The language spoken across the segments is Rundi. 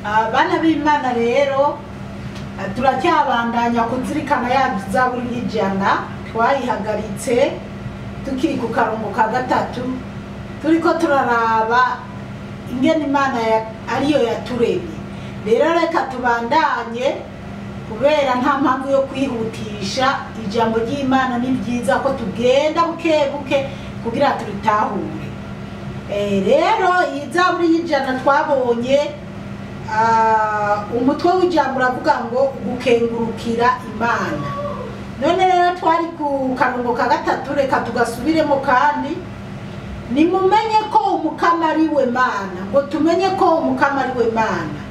Abana b'Imana rero turacyabandanya kuzirikana ya zaburi y'ijana twayihagaritse tukiri ku karongo ka gatatu, turiko turaraba ingene Imana ariyo yaturemye. Rero reka tubandanye kubera nta mpamvu yo kwihutisha ijambo ry'Imana, ni byiza ko tugenda buke buke kugira turitahure. Rero iyi zaburi y'ijana twabonye umutwe w'ijambo uravuga ngo gukengurukira Imana. None rero twari ku karongo ka gatatu, reka tugasubiremo kandi. Nimumenye ko Umukama ari we Mana, ngo tumenye ko Umukama ari we Mana,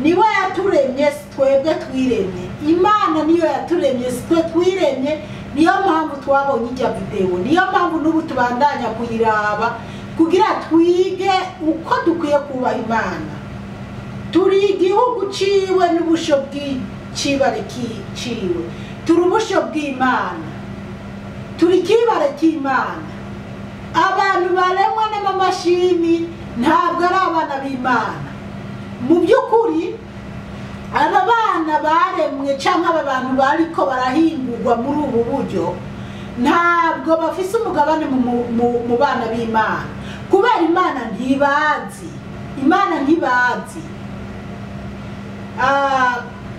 niwe yaturemye si twebwe twiremye. Imana niyo yaturemye si twe twiremye. Niyo mpamvu twabonye ijya video, niyo mpamvu n'ubu tubandanya kuyiraba kugira twige uko dukwiye kubaha Imana. Turi igihugu ciwe n'ubusho bw'icibare ciwe, turi ubusho bw'Imana, turi ikibare cy'Imana. Abantu baremwa n'amamashini ntabwo ari abana b'Imana. Mu by'ukuri aba bana baremwe cyangwa aba bantu bariko barahingurwa muri ubu buryo ntabwo bafise umugabane mu bana b'Imana, kubera Imana ntibazi. Imana ntibazi.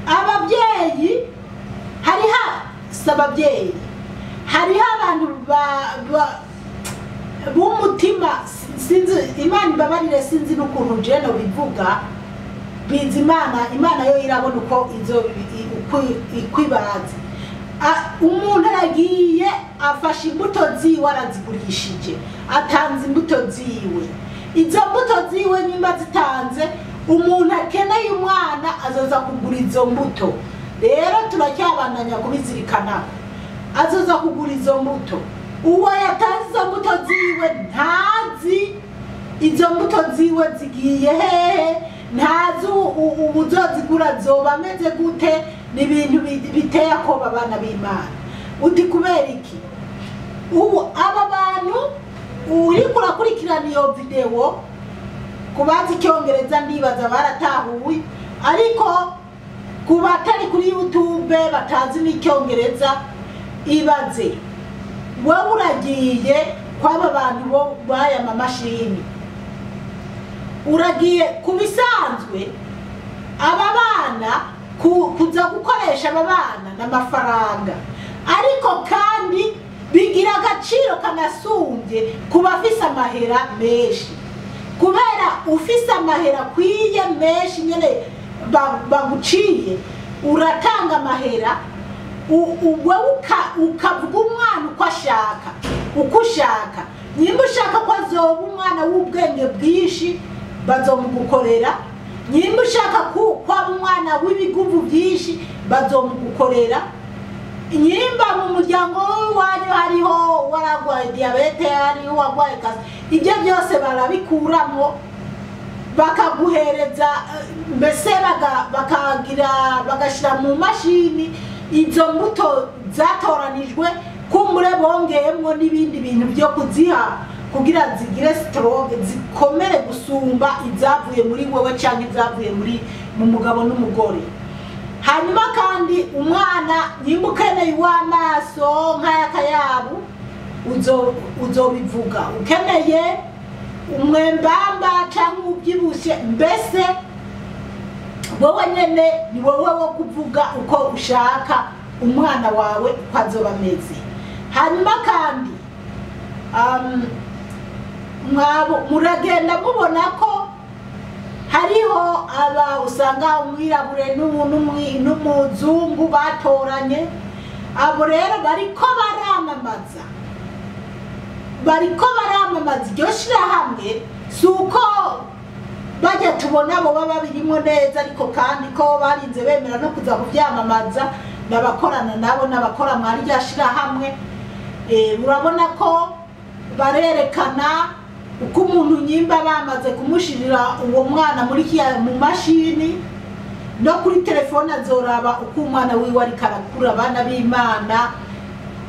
Ababyeyi hariho, si ababyeyi, hariho abantu b'umutima, sinzi, Imana imbabarire, sinzi n'ukuntu jeno bivuga, bizi Imana, Imana yo irabona uko izo ikwibazi. Umuntu aragiye afashe imbuto ziwe arazigurishije, atanze imbuto ziwe. Izo mbuto ziwe nyuma zitanze, umuntu akeneye umwana azoza kugura izo mbuto. Rero turacyabandanya kubizirikana, azoza kugura izo mbuto. Uwo yatanze izo mbuto ziwe ntazi izo mbuto ziwe zigiye hehe, ntazi ubuzozigura zoba ameze gute. Ni ibintu biteye akoba abana b'Imana. Uti kubera iki? Ubu aba bantu uriko urakurikirana iyo video, kubazi icyongereza ndibaza baratahuye, ariko ku batari kuri YouTube batazi n'icyongereza, ibaze wowe uragiye kw'aba bantu bo baya mamashini, uragiye ku bisanzwe aba bana kuza gukoresha aba bana n'amafaranga, ariko kandi bigira agaciro kanasumbye ku bafise amahera menshi, kubera ufise amahera akwiye menshi nyene baguciye, uratanga amahera wewe ukavuga umwana uko ashaka, uko ushaka. Nimba ushaka ko azoba umwana w'ubwenge bwinshi bazomugukorera, nimba ushaka ko aba umwana w'ibiguvu byinshi bazomugukorera, nimba mu muryango w'iwanyu hariho waragwaye diyabete, hariho uwagwaye kanseri, ibyo byose barabikuramwo bakaguhereza, mbese bakagira bagashyira mu mashini izo mbuto zatoranijwe, kumure bongeyemwo n'ibindi bintu byo kuziha kugira zigire stroke, zikomere gusumba izavuye muri wewe cyangwa izavuye muri mu mugabo n'umugore. Hanyuma kandi umwana nimba ukeneye uw'amaso nk'ay'akayabu uzobivuga, ukeneye umwembamba cyangwa ubyibushye, mbese wowe nyene ni wowe wo kuvuga uko ushaka umwana wawe uko azoba ameze. Hanyuma kandi muragenda mubona ko hariho aba usanga umwirabure n'umuzungu batoranye, abo rero bariko baramamaza, bariko baramamaza iryo shirahamwe. Si uko bajya tubona abo baba birimo neza, ariko kandi ko barinze bemera no kuza kuvyamamaza n'abakorana nabo n'abakora mwari rya shirahamwe. Urabona ko barerekana uko umuntu nyimba bamaze kumushirira uwo mwana muri kiya mu mashini no kuri telefone azoraba uko umwana wiwe ariko arakura. Abana b'Imana,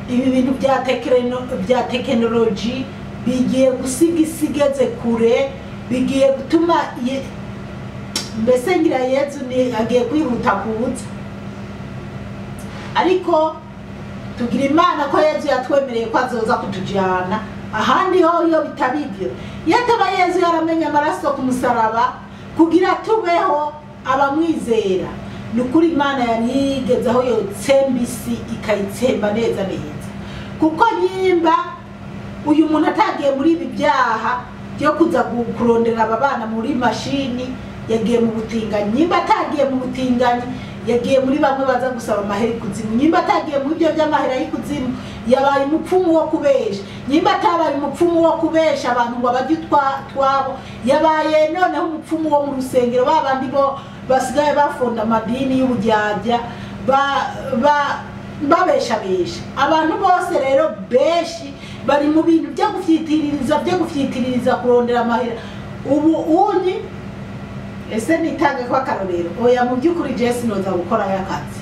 ibi bintu bya tekinoloji bigiye gusiga isigeze kure, bigiye gutuma Mbese ngira Yezu ni agiye kwihuta kuza, ariko tugira Imana ko Yezu yatwemereye ko azoza kutujyana ahandi ho. Iyo bitaba ibyo, iyo ataba Yezu yaramenye amaraso ku musaraba kugira tubeho abamwizera, ni ukuri Imana yari yigeze aho yotsemba isi ikayitsemba neza neza. Kuko nyimba uyu muntu atagiye muri ibi byaha byo kuza kurondera aba bana muri mashini, yagiye mu butinganyi. Nyimba atagiye mu butinganyi, yagiye muri bamwe baza gusaba amahera ikuzimu. Nyimba atagiye mu byo by'amahera y'ikuzimu, yabaye umupfumu wo kubesha. Nyimba atabaye umupfumu wo kubesha abantu ngo abajye twabo, yabaye noneho umupfumu wo mu rusengero, ba bandi bo basigaye bafonda amadini y'ubujyajya babeshabesha abantu bose. Rero benshi bari mu bintu byo gufyitiririza kurondera amahera. Ubu unyi ese nitange ko akarorero? Oya, mu by'ukuri Jesse noza gukora y'akazi.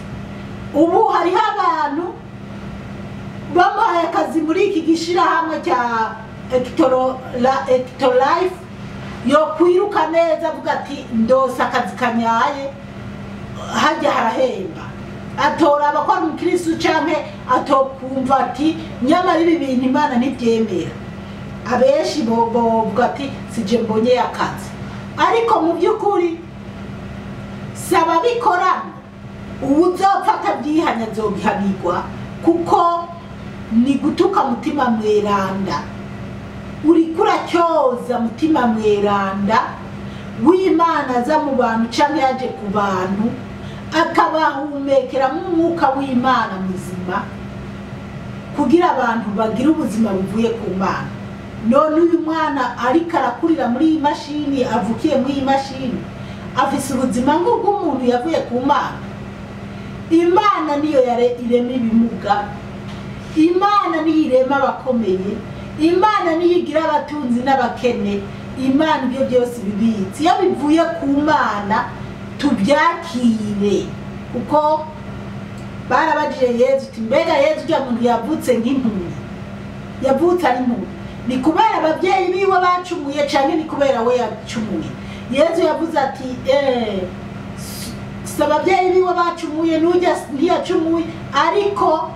Ubu hariho abantu bamuhaye akazi muri iki gishirahamwe cya Ectolife, yo kwiruka neza avuga ati ndose akazi kanyaye, hajya harahemba. Atora abakora umukristo canke atokumva ati nyamara ibi bintu Imana ntibyemera. Abenshi bovuga ati sije mbonye akazi, ariko mu by'ukuri saba bikorana uwuzopfa atabyihanya azogihanirwa, kuko ni gutuka mutima mweranda. Uriko uracyoza mutima mweranda w'Imana aza mu bantu canke yaje ku bantu akabahumekeramo umwuka w'Imana muzima kugira abantu bagire ubuzima buvuye ku Mana. None uyu mwana ariko arakurira muri iyi mashini, avukiye muri iyi mashini, afise ubuzima nk'ubw'umuntu yavuye ku Mana. Imana niyo irema ibimuga, Imana niyo irema abakomeye, Imana niyo igira abatunzi n'abakene. Imana ibyo byose bibitse. Iyo bivuye ku Mana tubyakire. Kuko barabajije Yezu uti mbega Yezu ujya muntu yavutse nk'impumyi, yavutse ari impumyi, ni kubera ababyeyi biwe bacumuye canke ni kubera we yacumuye? Yezu yavuze ati si ababyeyi biwe bacumuye, n'ujya ntiyacumuye, ariko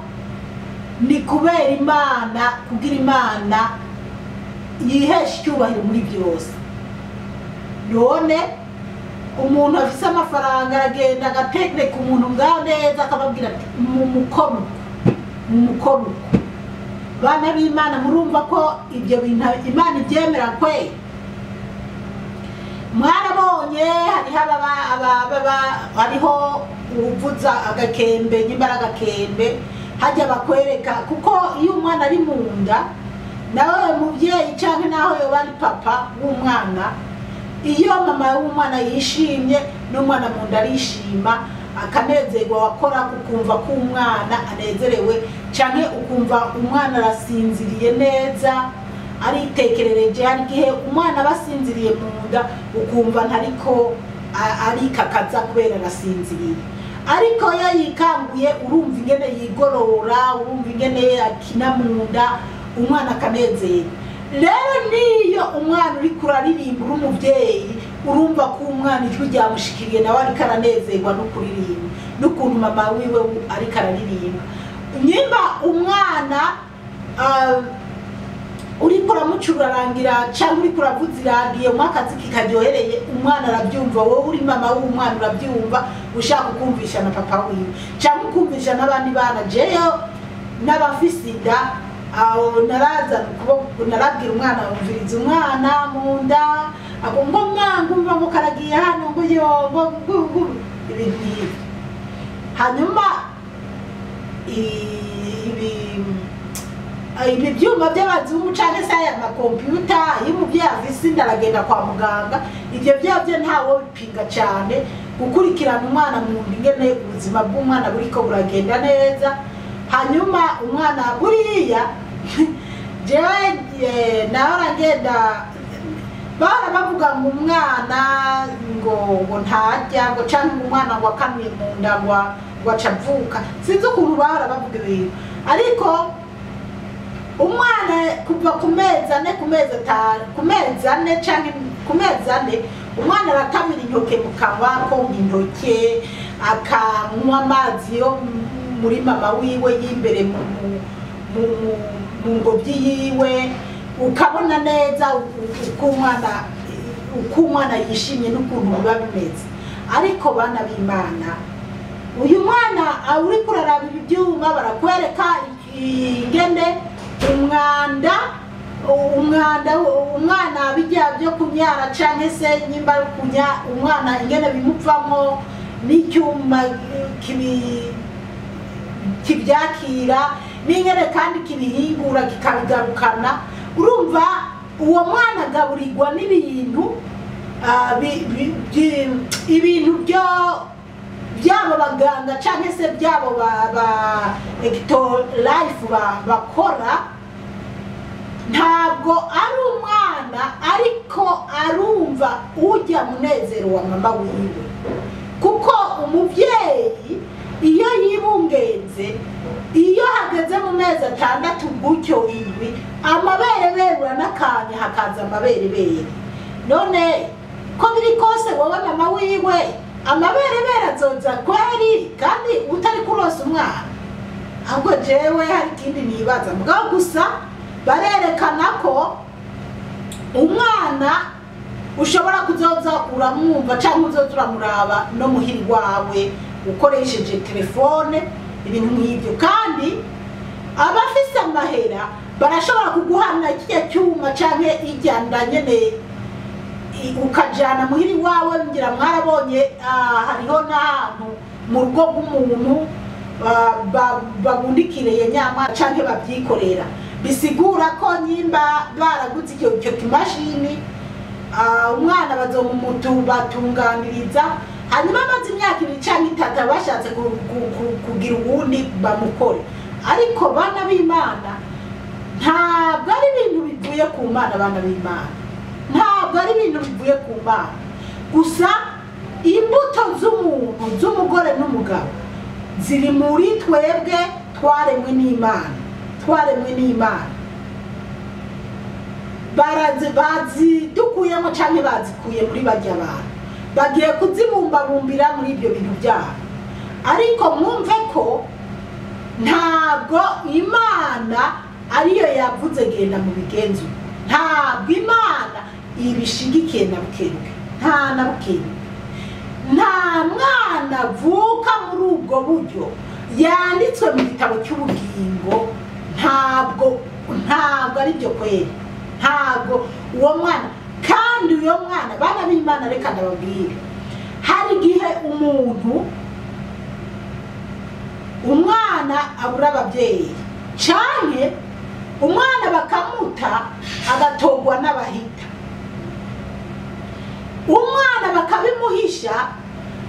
ni kubera Imana, kugira Imana yihesha icyubahiro muri byose. None umuntu afise amafaranga aragenda agatekereka umuntu ngaho neza akababwira ati mu mukono mu mukono. Bana b'Imana, murumva ko ibyo bintu Imana ibyemera kwe? Mwarabonye hariho hariho uwuvuza agakembe, nyimba ari agakembe hajya bakwereka. Kuko iyo umwana ari mu nda, nawe mubyeyi cyangwa naho yoba ari papa w'umwana, iyo mama w'umwana yishimye n'umwana mu nda arishima akanezerwa. Wakora ukumva ko umwana anezerewe, cyane ukumva umwana arasinziriye neza, aritekerereje. Hari igihe umwana aba asinziriye mu nda ukumva ntariko arikakaza kubera arasinziriye, ariko iyo yikanguye urumva ingene yigorora, urumva ingene akina mu nda, umwana akanezerwa. Rero niyo umwana uri kuraririmba uri umubyeyi, urumva ko umwana ijwi ryamushikiriye, nawe ariko aranezerwa no kuririmba n'ukuntu mama wiwe ariko araririmba. Nyimba umwana uriko uramucurarangira cyangwa uriko uravuza iradiyo mwakaziki karyohereye, umwana arabyumva. Wowe uri mama w'umwana urabyumva, ushaka ukumvisha na papa wiwe cyangwa ukumvisha n'abandi bana. Jeyo n'abafise inda aho naraza ukuboko, narabwira umwana wumviriza umwana mu nda ako ngo mwana umva ngo karagiye hano ngo yo ngo ngo ibintu nk'ibyo. Hanyuma ibi byuma by'abazungu cyangwa se aya makompiyuta, iyo umubyeyi afise inda aragenda kwa muganga. Ibyo byabyo ntawo bipinga cyane gukurikirana umwana mu nda, ingene ubuzima bw'umwana buriko buragenda neza. Hanyuma umwana buriya jewe nawe aragenda, bahora bavuga ngo umwana ngo ntarya ngo canke ngo umwana ngo akanuye mu nda ngo aca avuka. Sinzi ukuntu bahora bavuga ibintu, ariko umwana kuva ku mezi 4, ku mezi 5, ku mezi 4 canke ku mezi 4. Umwana aratamira intoke mu kanwa, konka intoke, akanywa amazi yo muri mama wiwe y'imbere mu ngobyi yiwe, ukabona neza uko umwana yishimye n'ukuntu biba bimeze. Ariko bana b'Imana, uyu mwana uri kuraraba ibi byuma barakwereka ingene umwanda umwana bijya byo kunyara canke se nyimba kunya umwana ingene bimupfamo n'icyuma kibyakira n'ingene kandi kibihingura kikabigarukana. Urumva uwo mwana agaburirwa n'ibintu ibintu byo byabo baganga canke se byabo ba Ectolife bakora. Ntabwo ari umwana ariko arumva ujya munezero wa mama wiwe, kuko umuvyeyi iyo yibungenze, iyo hageze mu mezi 6 gutyo 7, amaberebere uranakanya hakaza amaberebere. None ko biri kose wowe mama wiwe amaberebere azoza kweri kandi utari kurosa umwana? Ahubwo jewe hari ikindi nibaza, mugabo gusa barerekana ko umwana ushobora kuzoza uramwumva cyangwa uzoza uramuraba no muhiri wawe ukoresheje telefone, ibintu nk'ibyo. Kandi abafise amahera barashobora kuguhana kijya cyuma canke ijyanda nyene ukajana muhiri wawe. Ngira mwarabonye hariho n'ahantu mu rugo rw'umuntu babundikiriye nyama canke babyikorera, bisigura ko nyimba baraguze icyo kimashini, umwana bazomumutu batunganiriza, hanyuma amaze imyaka 2 canke 3 bashatse kugira ubundi bamukore. Ariko bana b'Imana, ntabwo ari ibintu bivuye ku Mana. Bana b'Imana, ntabwo ari ibintu bivuye ku Mana. Gusa imbuto z'umuntu z'umugore n'umugabo ziri muri twebwe, twaremwe n'Imana, twaremwe n'Imana. Bazidukuyemo canke bazikuye muri barya bantu, bagiye kuzibumbabumbira muri ibyo bintu byabo. Ariko mwumve ko ntabwo Imana ariyo yavuze genda mu bigenzo, ntabwo Imana ibishigikiye na bukebuke, nta na bukebuke. Nta mwana avuka muri ubwo buryo yanditswe mu gitabo cy'ubugingo, ntabwo ari byo kweri, ntabwo uwo mwana. Kandi uyo mwana, bana b'Imana, reka ndababwire, hari igihe umuntu umwana abura ababyeyi canke umwana bakamuta agatogwa n'abahita, umwana bakabimuhisha,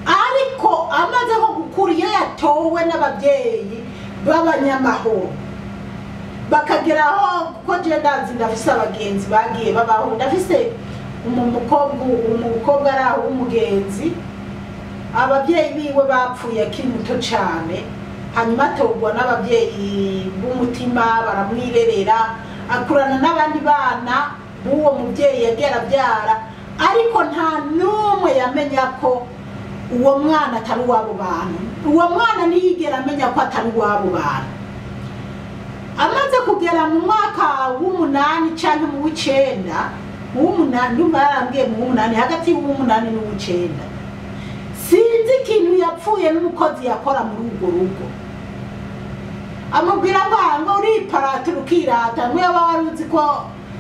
ariko amaze nko gukura iyo yatowe n'ababyeyi b'abanyamahoro bakageraho. Kuko je ndazi ndafise abagenzi bagiye babaho, ndafise umukobwa ari aho w'umugenzi, ababyeyi biwe bapfuye akiri muto cane, hanyuma atogwa n'ababyeyi b'umutima baramwirerera, akurana n'abandi bana b'uwo mubyeyi yagiye arabyara, ariko nta n'umwe yamenya ko uwo mwana atari uw'abo bantu. Uwo mwana ntiyigera amenya ko atari uw'abo bantu. Amaze kugera mu mwaka w'8 canke mu w'9, mu w'8 ndumva yarambwiye mu w'8, hagati y'uw'8 n'uw'9, sinzi ikintu yapfuye n'umukozi yakora muri urwo rugo. Amubwira ngo uriparata ukirata, nk'iyo waba wari uzi ko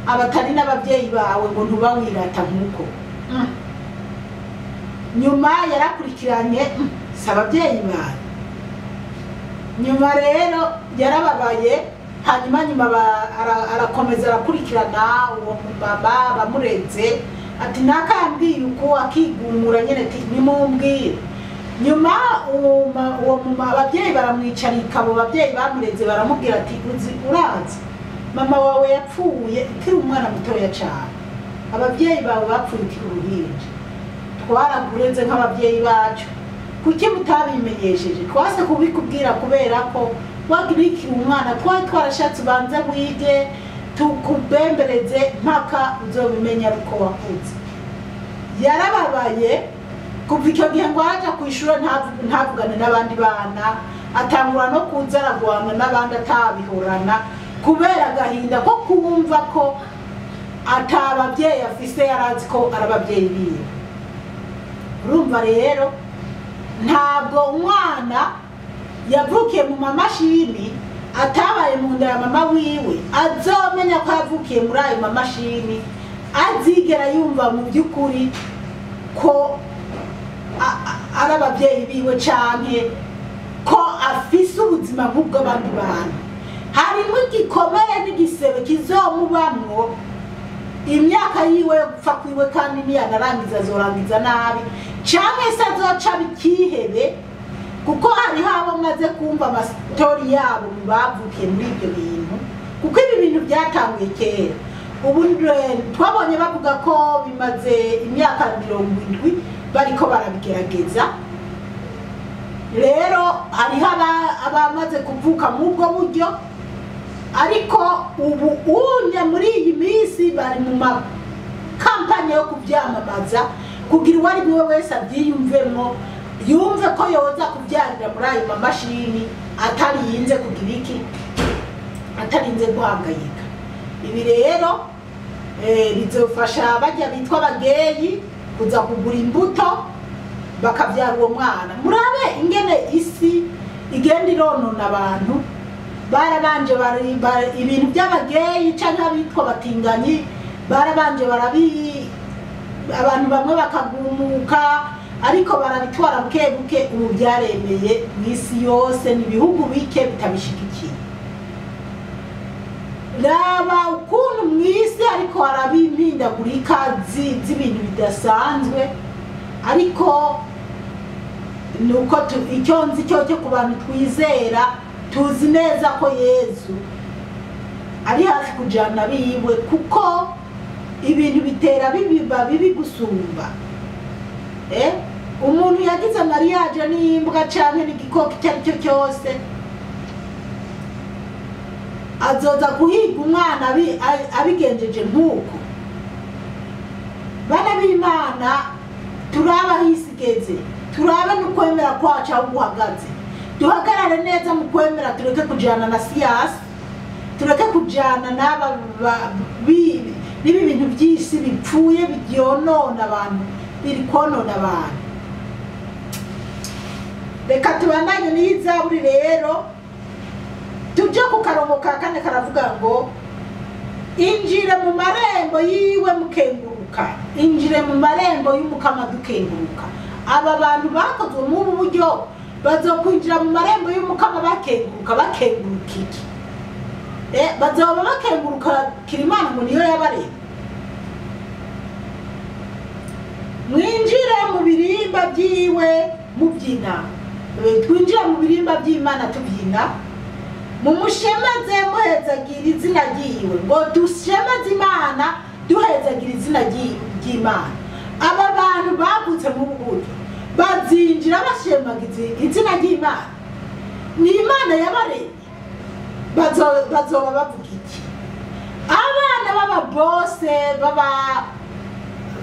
abatari n'ababyeyi bawe ngo ntuba wirata nk'uko. Nyuma yarakurikiranye, si ababyeyi bawe. Nyuma rero yarababaye, hanyuma nyuma arakomeza arakurikirana uwo mumama bamurenze, ati nakambwiye uko, akigumura nyene ati nimumbwire. Nyuma uwo mumama ababyeyi baramwicarika, abo babyeyi bamurenze baramubwira ati uzi urazi mama wawe yapfuye ukiri umwana mutoya cyane, ababyeyi bawe bapfuye ukiri uruhinja, twarakurenze nk'ababyeyi bacu, kuki mutabimenyesheje? Twase kubikubwira kubera ko wagirikira umwana, twari twarashatse ubanze wige tukubembereze mpaka uzobimenya uko wakuze. Yarababaye kuva icyo gihe ngo araja ku ishuri ntavugane n'abandi bana, atangura no kuza aragwana n'abandi atabihorana kubera agahinda ko kumva ko atababyeyi afise, yarazi ko ari ababyeyi biwe. Urumva rero ntabwo umwana yavukiye mu mamashini atabaye mu nda ya mama wiwe azomenya ko yavukiye muri ayo mamashini, azigera yumva mu by'ukuri ko ari ababyeyi biwe canke ko afise ubuzima nk'ubw'abandi bantu. Harimo igikomere n'igisebe kizomubamwo imyaka yiwe yo gupfa kwiwe, kandi niyanarangiza azorangiza nabi canke se azoca bikihebe, kuko hariho abo maze kumva amasitori yabo mu bavukiye muri ibyo bintu, kuko ibi bintu byatanguye kera. Ubu twabonye bavuga ko bimaze imyaka 70 bariko barabigerageza. Rero hariho abamaze kuvuka mu ubwo buryo, ariko ubu unye muri iyi minsi bari mu makampanye yo kubyamamaza kugira uwo ari we wese abyiyumvemo, yumve ko yoza kubyarira muri ayo mamashini atarinze kugira iki, atarinze guhangayika. Ibi rero bizofasha bajya bitwa abageyi kuza kugura imbuto bakabyara uwo mwana. Murabe ingene isi igenda ironona abantu. Barabanje ibintu by'abageyi canke abitwa batinganyi, barabanje barabi abantu bamwe bakagumuka, ariko barabitwara buke buke. Ubu byaremeye mu isi yose, n'ibihugu bike bitabishigikiye. Raba ukuntu mu isi ariko harabimpindagurika z'ibintu bidasanzwe, ariko nuko icyo nzi cyo cyo ku bantu twizera, tuzi neza ko Yezu ari hafi kujana biwe, kuko ibintu bitera bibiba bibi gusumba. Umuntu yagize mariage n'imbwa canke n'igikoko icyo ari cyo cyose azoza guhiga umwana abigenjeje nk'uko. Bana b'Imana, turaba hisigeze, turabe n'ukwemera kwacu aho guhagaze. Duhagarare neza mu kwemera, tureke kujana na siyasa, tureke kujana n'aba n'ibi bintu by'isi bipfuye byonona abantu, biri konona abantu. Reka tubandanye n'iyi zaburi rero, tujye ku karongo ka kane karavuga ngo injire mu marembo yiwe mukenguruka, injire mu marembo y'umukama dukenguruka. Aba bantu bakozwe mu buryo bazokwinjira mu marembo y'umukama bakenguruka. Bakenguruka iki? Bazoba bakenguruka Kirimana ngo niyo yabareba. Mwinjire mu birimba byiwe mubyina, twinjire mu birimba by'Imana tubyina, mumushemeze muhezagira izina ryiwe. Ngo dushemeze Imana duhezagira izina ry'Imana. Aba bantu bavutse mu buryo bazinjira bashemagiza izina ry'Imana. Ni Imana yabaremye, bazoba bavuga iki? Abana b'ababose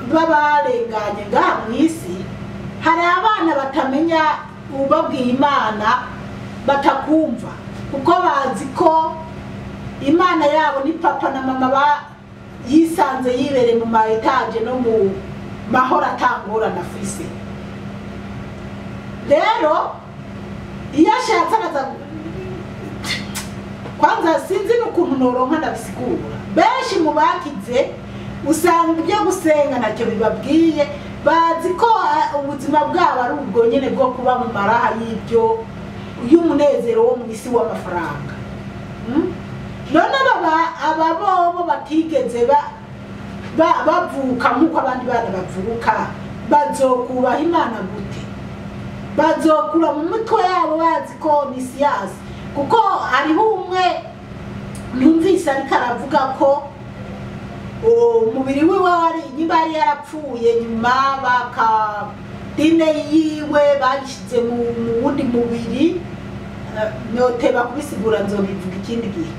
babarenganye ngaha mu isi, hari abana batamenya ubabwiye Imana batakumva, kuko bazi ko Imana yabo ni papa na mama ba yisanze yibere mu ma etaje no mu mahoro atangorana afise. Rero iyo ashatse araza kwanza, sinzi n'ukuntu noronka ndabisigura. Benshi mu bakize usanga ibyo gusenga ntacyo bibabwiye, bazi ko ubuzima bwabo ari ubwo nyene bwo kuba mu maraha y'ibyo y'umunezero wo mu isi w'amafaranga. None aba bobo batigeze bavuka nk'uko abandi bana bavuka, bazokubaha Imana gute? Bazokura mu mitwe yabo bazi ko ni siyasi. Kuko hariho umwe numvise ariko aravuga ko umubiri wiwe wari nyimba yari yarapfuye, nyuma baka dine yiwe bayishyize mu wundi mubiri. Noteba kubisigura nzobivuga ikindi gihe,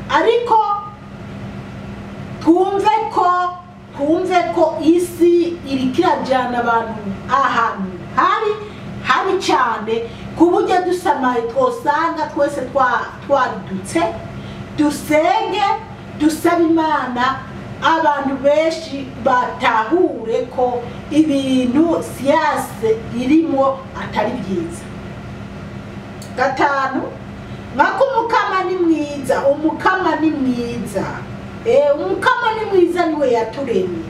ariko twumve ko Twumve ko isi iriko irajana abantu ahantu habi habi cyane, ku buryo dusamaye twosanga twese twaridutse. Dusenge, dusabe Imana, abantu benshi batahure ko ibintu siyase irimo atari byiza. Gatanu, nkako Umukama ni mwiza, Umukama ni mwiza. Umukama ni mwiza, niwe yaturemye,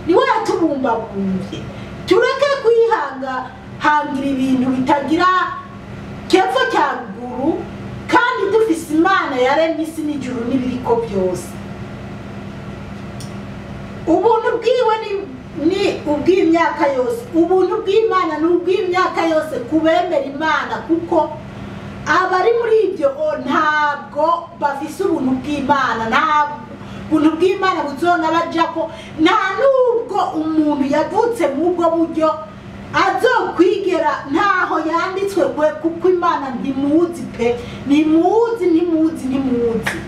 niwe yatubumbabumbye. Tureke kwihanga hangira ibintu bitagira kepfo cya ruguru, kandi dufise Imana yaremye isi n'ijuru n'ibiriko byose. Ubuntu bwiwe ni ubw'imyaka yose, ubuntu bw'Imana ni ubw'imyaka yose kubemera Imana, kuko abari muri ibyo ntabwo bafise ubuntu bw'Imana, nta buntu bw'Imana buzona bajako, nta nubwo umuntu yavutse mu bwo buryo azokwigera, ntaho yanditswe kwe, kuko Imana ntimuzi pe, ntimuzi, ntimuzi, ntimuzi.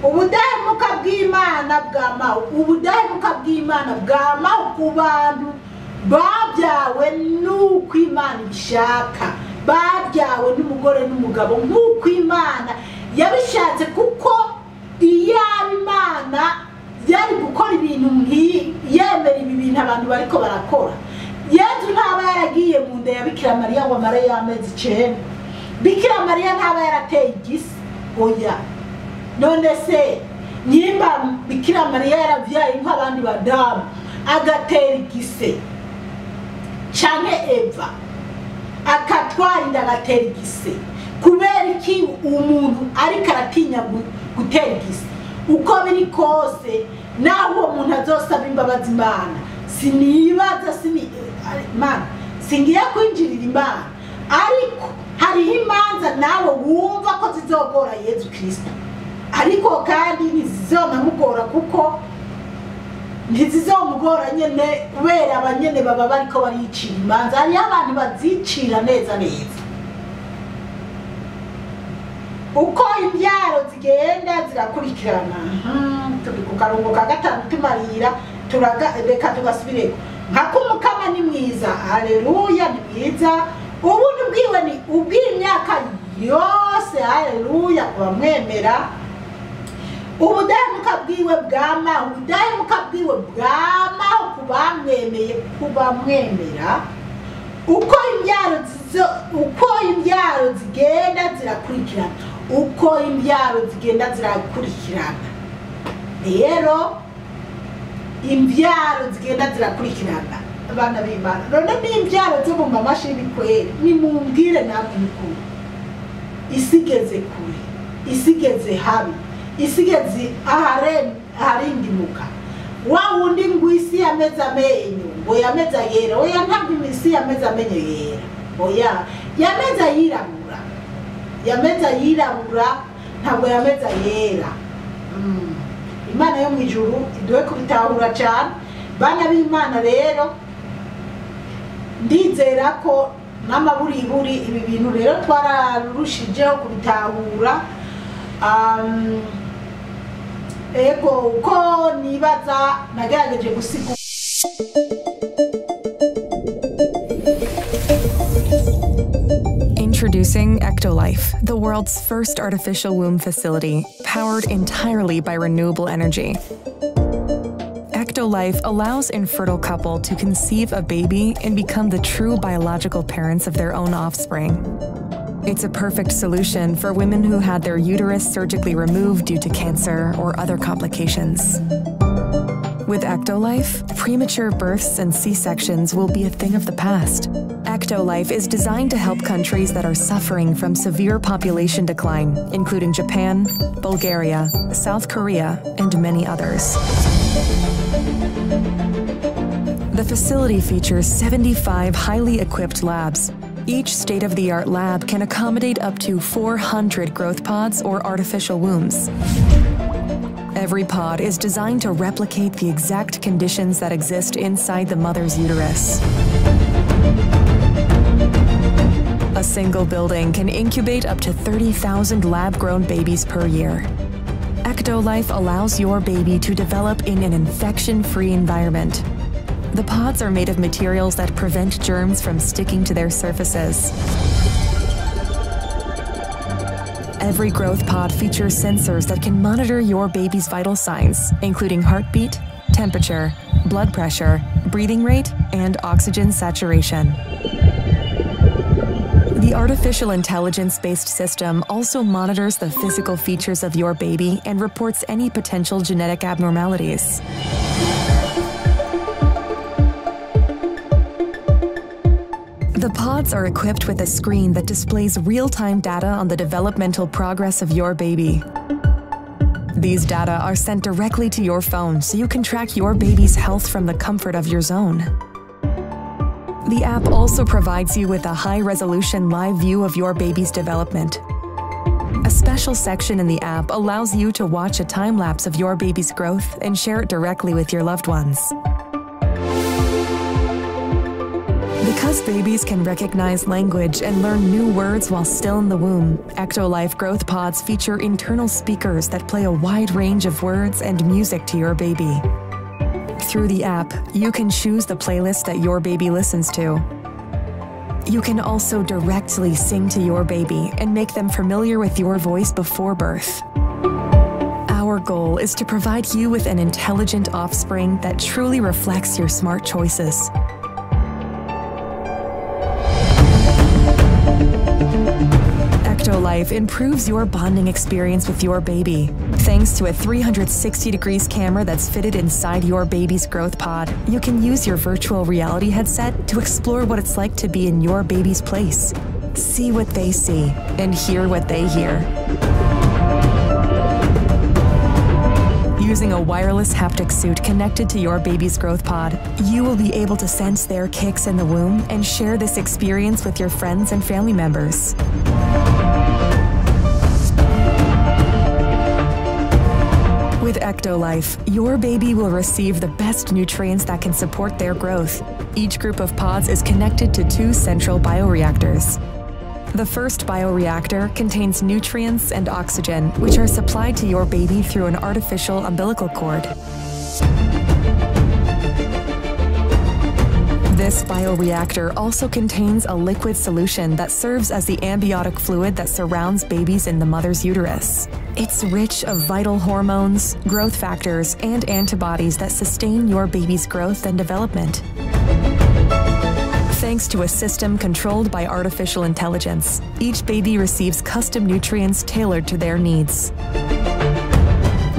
Ubudahemuka bw'Imana bwamaho, ubudahemuka bw'Imana bwamaho ku bantu babyawe n'uko Imana ibishaka, babyawe n'umugore n'umugabo nk'uko Imana yabishatse, kuko iyaba Imana yari gukora ibintu yemera ibi bintu abantu bariko barakora, Yezu ntaba yaragiye mu nda ya Bikira Mariya ngo amare y'amezi 9, Bikira Mariya ntaba yarateye igisi, oya. None se nyimba Bikira Mariya yaravyaye nk'abandi badamu agatera igise, canke Eva akatwara inda agatera igise, kubera iki umuntu ariko aratinya gutera igise? Uko biri kose naho uwo muntu azosaba imbabazi Imana, sinibaza, Imana singiye kwinjirira Imana, ariko hariho imanza nawe wumva ko zizogora Yezu Kristo, ariko kandi ntizizonamugora, kuko ntizizomugora nyene, kubera abanyene baba bariko baricira imanza. Hariho abantu bazicira neza neza. Uko imbyaro zigenda zirakurikirana, turi ku karongo ka gatanu tumarira, reka tugasubireko. Nkako Umukama ni mwiza, haleluya, ni mwiza, ubuntu bwiwe ni ubw'imyaka yose, haleluya, kubamwemera. Ubudahemuka bwiwe bwamaho, ubudahemuka bwiwe bwamaho kubamwemeye, kubamwemera. Uko imbyaro zigenda zirakurikirana, uko imbyaro zigenda zirakurikirana. Rero imbyaro zigenda zirakurikirana, abana b'Imana, none ni imbyaro zo mu mamashini kweri, nimumbwire namwe mukuru. Isigeze kure, isigeze habi, isigeze aharindimuka. Wa wundi ngo isi yameze amenyo, ngo yameze yera, oya ntabwo isi yameze amenyo yera, oya yameze yirabura, yameze yirabura, ntabwo yameze yera. Imana yo mu ijuru iduhe kubitahura cyane. Bana b'Imana rero, ndizera ko n'amaburiburi ibi bintu rero twararushijeho kubitahura. Ego uko nibaza nagerageje gusigura. Introducing EctoLife, the world's first artificial womb facility, powered entirely by renewable energy. EctoLife allows infertile couple to conceive a baby and become the true biological parents of their own offspring. It's a perfect solution for women who had their uterus surgically removed due to cancer or other complications. With EctoLife, premature births and C-sections will be a thing of the past. EctoLife is designed to help countries that are suffering from severe population decline, including Japan, Bulgaria, South Korea, and many others. The facility features 75 highly equipped labs. Each state-of-the-art lab can accommodate up to 400 growth pods or artificial wombs. Every pod is designed to replicate the exact conditions that exist inside the mother's uterus. A single building can incubate up to 30,000 lab-grown babies per year. EctoLife allows your baby to develop in an infection-free environment. The pods are made of materials that prevent germs from sticking to their surfaces. Every growth pod features sensors that can monitor your baby's vital signs, including heartbeat, temperature, blood pressure, breathing rate, and oxygen saturation. The artificial intelligence-based system also monitors the physical features of your baby and reports any potential genetic abnormalities. The pods are equipped with a screen that displays real-time data on the developmental progress of your baby. These data are sent directly to your phone so you can track your baby's health from the comfort of your zone. The app also provides you with a high-resolution live view of your baby's development. A special section in the app allows you to watch a time-lapse of your baby's growth and share it directly with your loved ones. Because babies can recognize language and learn new words while still in the womb, EctoLife growth pods feature internal speakers that play a wide range of words and music to your baby. Through the app, you can choose the playlist that your baby listens to. You can also directly sing to your baby and make them familiar with your voice before birth. Our goal is to provide you with an intelligent offspring that truly reflects your smart choices. EctoLife improves your bonding experience with your baby. Thanks to a 360 degrees camera that's fitted inside your baby's growth pod, you can use your virtual reality headset to explore what it's like to be in your baby's place. See what they see and hear what they hear. Using a wireless haptic suit connected to your baby's growth pod, you will be able to sense their kicks in the womb and share this experience with your friends and family members. With EctoLife, your baby will receive the best nutrients that can support their growth. Each group of pods is connected to two central bioreactors. The first bioreactor contains nutrients and oxygen, which are supplied to your baby through an artificial umbilical cord. This bioreactor also contains a liquid solution that serves as the amniotic fluid that surrounds babies in the mother's uterus. It's rich of vital hormones, growth factors, and antibodies that sustain your baby's growth and development. Thanks to a system controlled by artificial intelligence, each baby receives custom nutrients tailored to their needs.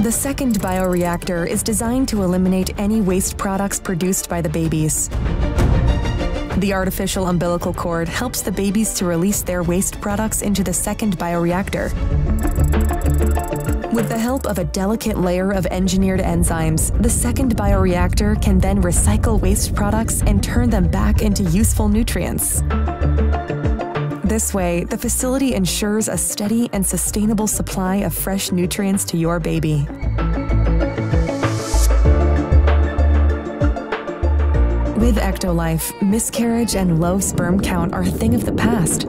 The second bioreactor is designed to eliminate any waste products produced by the babies. The artificial umbilical cord helps the babies to release their waste products into the second bioreactor. With the help of a delicate layer of engineered enzymes, the second bioreactor can then recycle waste products and turn them back into useful nutrients. This way, the facility ensures a steady and sustainable supply of fresh nutrients to your baby. With EctoLife, miscarriage and low sperm count are a thing of the past.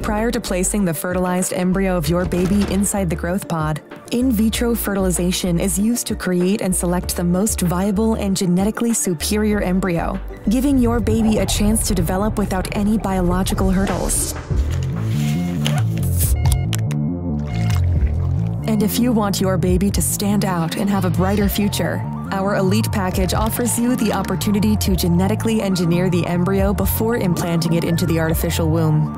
Prior to placing the fertilized embryo of your baby inside the growth pod, in vitro fertilization is used to create and select the most viable and genetically superior embryo, giving your baby a chance to develop without any biological hurdles. And if you want your baby to stand out and have a brighter future, our Elite package offers you the opportunity to genetically engineer the embryo before implanting it into the artificial womb.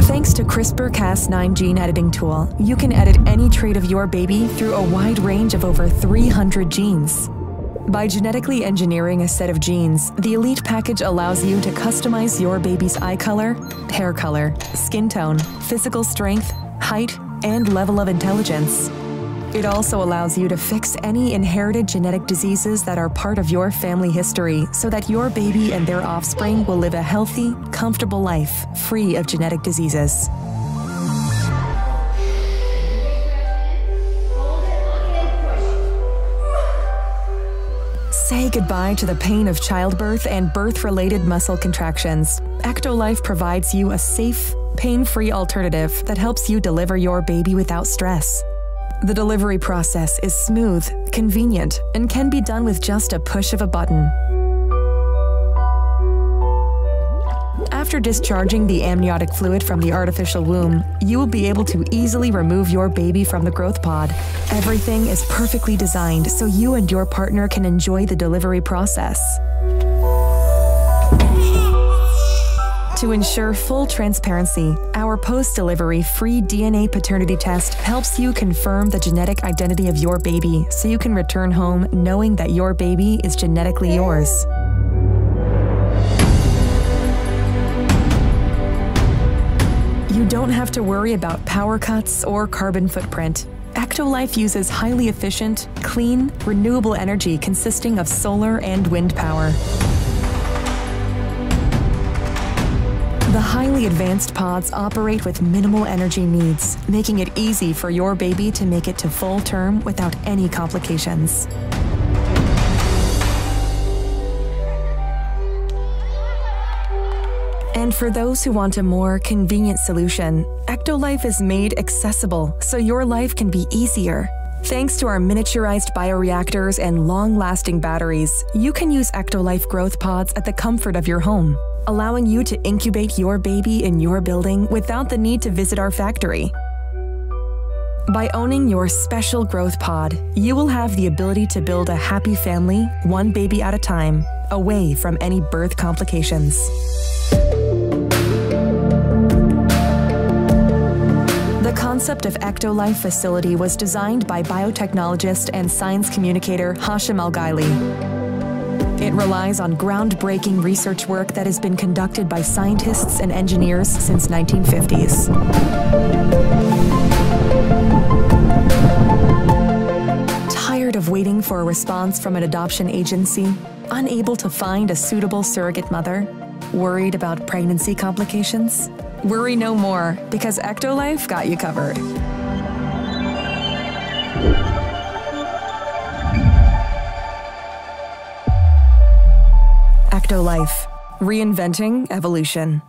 Thanks to CRISPR-Cas9 gene editing tool, you can edit any trait of your baby through a wide range of over 300 genes. By genetically engineering a set of genes, the Elite package allows you to customize your baby's eye color, hair color, skin tone, physical strength, height, and level of intelligence. It also allows you to fix any inherited genetic diseases that are part of your family history so that your baby and their offspring will live a healthy, comfortable life free of genetic diseases. Say goodbye to the pain of childbirth and birth-related muscle contractions. EctoLife provides you a safe, pain-free alternative that helps you deliver your baby without stress. The delivery process is smooth, convenient, and can be done with just a push of a button. After discharging the amniotic fluid from the artificial womb, you will be able to easily remove your baby from the growth pod. Everything is perfectly designed so you and your partner can enjoy the delivery process. To ensure full transparency, our post-delivery free DNA paternity test helps you confirm the genetic identity of your baby so you can return home knowing that your baby is genetically yours. You don't have to worry about power cuts or carbon footprint. EctoLife uses highly efficient, clean, renewable energy consisting of solar and wind power. The highly advanced pods operate with minimal energy needs, making it easy for your baby to make it to full term without any complications. And for those who want a more convenient solution, EctoLife is made accessible so your life can be easier. Thanks to our miniaturized bioreactors and long-lasting batteries, you can use EctoLife growth pods at the comfort of your home, allowing you to incubate your baby in your building without the need to visit our factory. By owning your special growth pod, you will have the ability to build a happy family, one baby at a time, away from any birth complications. The concept of EctoLife facility was designed by biotechnologist and science communicator Hashim Al-Ghaili. It relies on groundbreaking research work that has been conducted by scientists and engineers since 1950s. Tired of waiting for a response from an adoption agency? Unable to find a suitable surrogate mother? Worried about pregnancy complications? Worry no more, because EctoLife got you covered. EctoLife, reinventing evolution.